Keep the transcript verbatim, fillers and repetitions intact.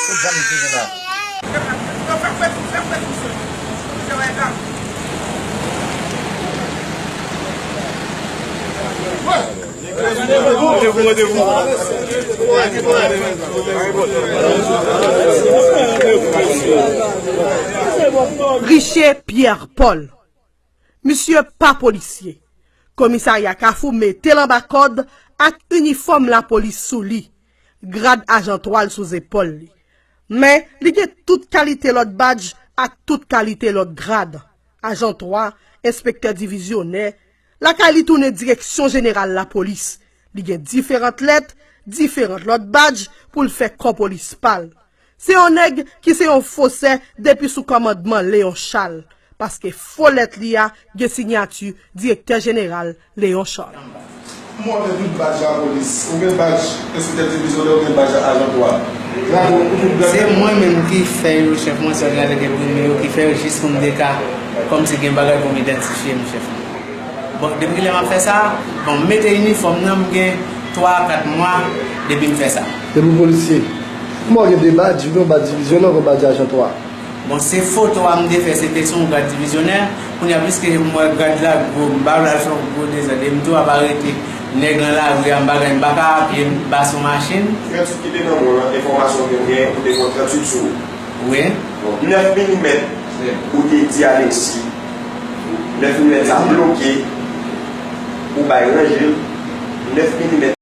Tout zam ki gen la. Riche Pierre Paul. Misye pa polisye. Komisarya Kafou mete l anba kòd ak inifòm lapolis sou li. Grad ajan twa l sou zepòl li. Men, li gen tout kalite lòt badj ak tout kalite lòt grad. Ajan twa, enspektè divizyonè, lakay li tounen direksyon jeneral lapolis. Li gen diferant lèt, diferant lòt badj pou l fè kò polis pa l. Se yon nèg ki se yon fosè depi sou kòmandman Leon Charles, paske fo lèt li a gen siyati direktè jeneral Leon Charles. Mwen gen tout badj lapolis. Ou gen badj enspektè divizyonè, ou gen badj ajan twa. Drapo, ou tout Se mwen menm ki fè yo, chèf mwen, sèl gade ke premye yo ki fè yo jis pou m te ka, kòmsi gen bagay pou m idantifye m, chèf mwen. Bon, depi lè m ap fè sa, bon, m mete inifòm nan, m gen twa a kat mwa depi m fè sa. Depi w polisye. Kòman w gen de badj, ou gen yon badj divizyonè, ou gen yon badj ajan twa? Bon, se foto a m te fè, se te sou yon grad divizyonè. Kounye a, piske m wè grad la gwo, m pa vle al fè yon gwo dezòd. E m tou ap arete nèg nan lari a, m pa gen, m pa ka apye, m pa sou machin. Fè tout ki te nan men w lan, enfòmasyon ke w gen, ou te gen yon tranntuit sou ou. Wi. Bon, nèf milimèt, ou te di Alexis, nèf milimèt sa bloke, ou bay ranje l, nèf milimèt.